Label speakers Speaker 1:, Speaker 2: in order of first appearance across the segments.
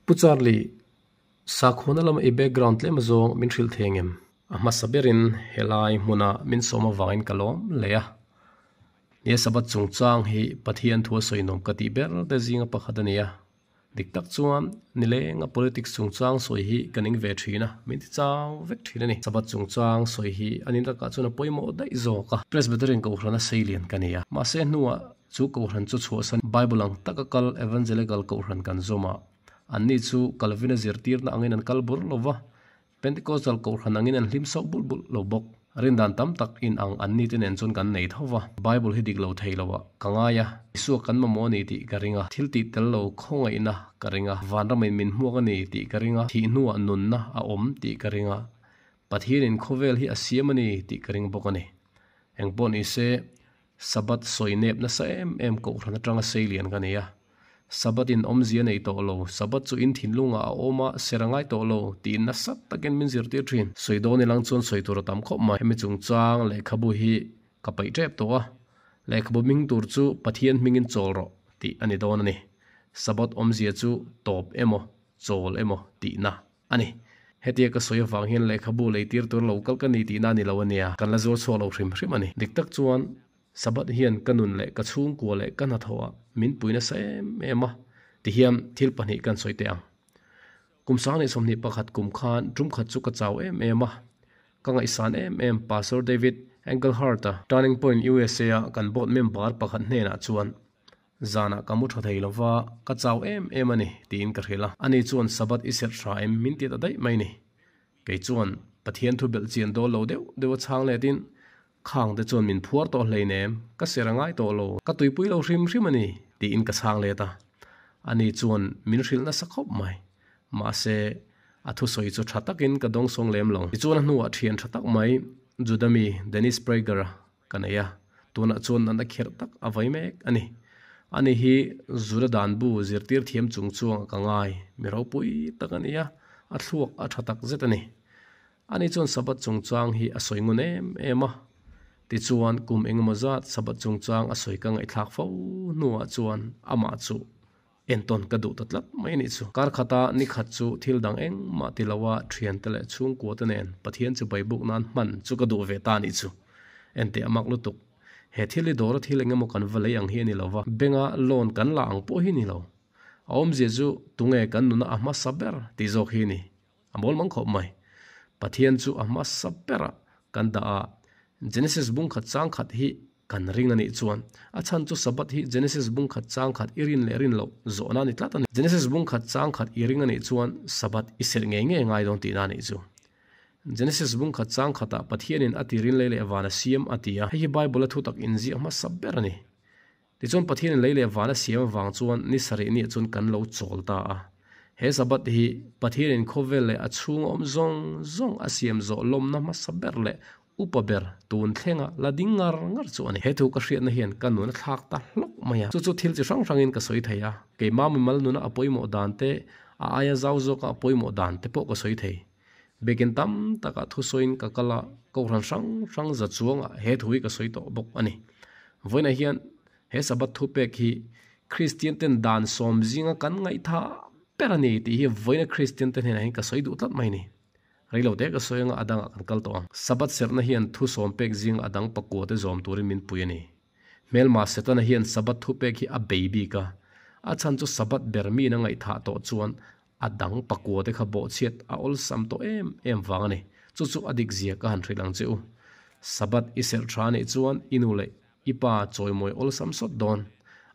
Speaker 1: Pu Charlie, sakhuana lama i background tlem zawng min hrilh thei angem? A hmasa berin helai hmuna min sawm avangin ka lawm leh a. Nia Sabbath chungchang hi Pathian thu a sawi nuam ka tih ber te zinga pakhat a ni a. Dik tak chuan nilenga politics chungchang sawi hi ka ning ve thin a, min ti chau vek thin a ni. Sabbath chungchang sawi hi a ni lakah chuan a pawimawh daih zawk a. Presbyterian Kohhrana seilian ka ni a, mahse hnuah chu Kohhran chu chhuahsan Bible ang taka kal Evangelical Kohhran kan zawm a, anni chu Calvin-a zirtirna angin an kal bur lo va, Pentecostal Kohhran angin an hlim sauh bulh bulh lo bawk. Rindan tam tak in ang anni te nen chuan kan nei tho va. Bible hi dik lo thei lo ah ka ngai a, Isua kan mamawh a ni tih ka ring a, thil tih tel lo khawngaihna ka ring a, vanram in min hmuak a ni tih ka ring a, thih hnuah nunna a awm tih ka ring a, Pathian in khawvel hi a siam a ni tih ka ring bawk a ni. Engpawh ni se, Sabbath sawi nep nasa em em Kohhran atanga seilian ka nei a. Sabbath in awmzia nei tawh lo, Sabbath chu in thinlungah a awm a, ser a ngai tawh lo, tiin nasa takin min zirtir thin. Sawi dawn ilang chuan sawi tur a tam khawp mai. Hemi chungchang lehkhabu hi ka paih tep tawh a, lehkhabu hming tur chu Pathian hmingin chawl rawh tih a ni dawn a ni. Sabbath awmzia chu tawp emaw, chawl emaw tihna a ni. Hetia ka sawi avang hian lehkhabu lei tir tur lo kal ka ni tihna a ni lo a nia, kan la zuar chhuak lo hrim hrim a ni. Dik tak chuan Sabbath hian ka nun leh ka chhungkua leh ka hnathawhah min pui nasa em em a, tihian thil pahnih kan sawi teh ang. Kum 2021 kum khan tum khat chu ka chau em em a, ka ngaihsan em em Pastor David Engelhardt-a Turning Point USA a kan board member pakhat hnenah chuan Zanah ka mu tha thei lo va, ka chau em em a ni, tiin ka hrilh a. Ani chuan Sabbath i serh tha em min ti ta daih mai ni. Kei chuan Pathian thu belh chian dawl lo deuh deuh a chhang letin, Khang te chuan min phuar tawh hleinem, ka serh a ngai tawh lo, ka tuipui lo hrim hrim a ni, tiin ka chhang let a. Ani chuan min hrilh nasa khawp mai. Mahse, a thusawi chu tha takin ka dawngsawng lem lo. Tichuan a hnuah thian tha tak mai Juda mi Dennis Prager-a ka nei a, tunah chuan natna kherh tak a vai mek a ni. Ani hi Zura dan bu zirtir thiam chung chuang ka ngai, mi ropui tak a ni a, a thluak a tha tak zet a ni. Ani chuan Sabbath chungchang hi a sawi ngun em em a, tichuan kum engemaw zat Sabbath chungchang a sawi ka ngaihthlak fo hnuah chuan amah chu Entawn ka duh ta tlat mai a nih chu. Kar khata ni khat chu thil dang engmah ti loa thiante leh chhungkua te nen Pathian chu baibuk nan hman chu ka duh ve ta a nih chu. Enteh a mak lutuk. He thil hi dawra thil eng emaw kan va lei ang hi a ni lo va, benga loan kan la ang pawh hi a ni lo. A awmzia chu tunge kan nuna a hmasa ber tih zawk hi a ni. A mawl mang khawp mai. Pathian chu a hmasa berah kan dah a, Genesis bung khat chang khat hi kan ring a nih chuan a chhan chu Sabbath hi Genesis bung khat chang khat i rin leh rin loh zawhna a ni tlat a ni. Genesis bung khat chang khat i ring a nih chuan Sabbath i serh ngei ngei ngai dawn tihna a nih chu. Genesis bung khat chang khatah Pathianin a ti rin lei leh van a siam a ti a, hei hi Bible-a thutak inziak hmasa ber a ni. Tichuan Pathianin lei leh van a siam avang chuan ni sarih niah chuan kan lo chawl ta a. He Sabbath hi Pathianin khawvel leh a chhunga awm zawng zawng a siam zawh lawmna hmasa ber leh upa ber tun thlenga la ding ngar ngar chu a ni. He thu ka hriatna hian ka nun a thlak ta hlawk mai a. Chu chu thil chi hrang hrangin ka sawi thei a, keimah mimal nuna a pawimawh dan te, a aia zau zawka a pawimawh dan te pawh ka sawi thei. Biakin tam takah thusawiin ka kal a, kohhran hrang hrang za chuangah he thu hi ka sawi tawh bawk a ni. Vawiinah hian he Sabbath thupek hi Kristian ten dan sawm zinga kan ngaihthah ber a ni tih hi vawiina Kristian te hnenah hian ka sawi duh tlat mai a ni. Rei lo te ka sawi anga a dangah kan kal tawh ang. Sabbath serhna hian thu sawm pek zinga a dang pakua te zawm turin min pui a ni. Hmelma Setana hian Sabbath thupek hi a bei bik a, a chhan chu Sabbath ber miin a ngaihthah tawh chuan A dang pakua te kha bawhchhiat a awlsam tawh em em vang a ni. Chu chu a dik zia ka han hrilh ang che u. Sabbath i serh tha anih chuan i nu leh i pa chawimawi awlsam sawt dawn.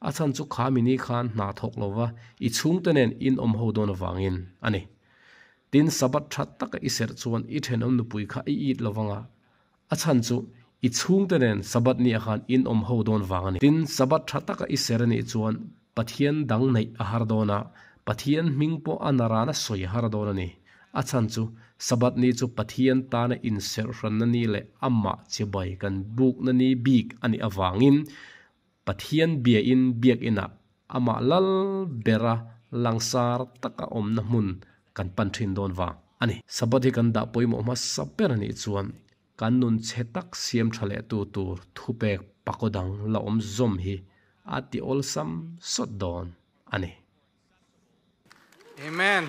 Speaker 1: A chhan chu kha mini khan hna thawk lova i chhungte nen in awm ho dawn avangin a ni. Tin, Sabbath tha taka i serh chuan i thenawm nupui kha i it lovanga a chhan chu i chhungte nen Sabbath nia khan in awm ho dawn vang a ni. Tin, Sabbath tha taka i ser anih chuan Pathian dang neih a har dawn a, Pathian hming pawh a naran a sawi har dawn a ni. A chhan chu Sabbath ni chu Pathian tana inserhranna ni leh amah chibai kan bukna ni bik a nih avangin Pathian biain biakinah amah lal bera langsar taka awmna hmun kan pan thin dawn vang a ni. Sabbath hi kan dah pawimawh hmasa ber a nih chuan kan nun chhe tak siam tha leh tu tur thupek pakaw dang la awm zawm hi a ti awlsam sawt dawn a ni.
Speaker 2: Amen.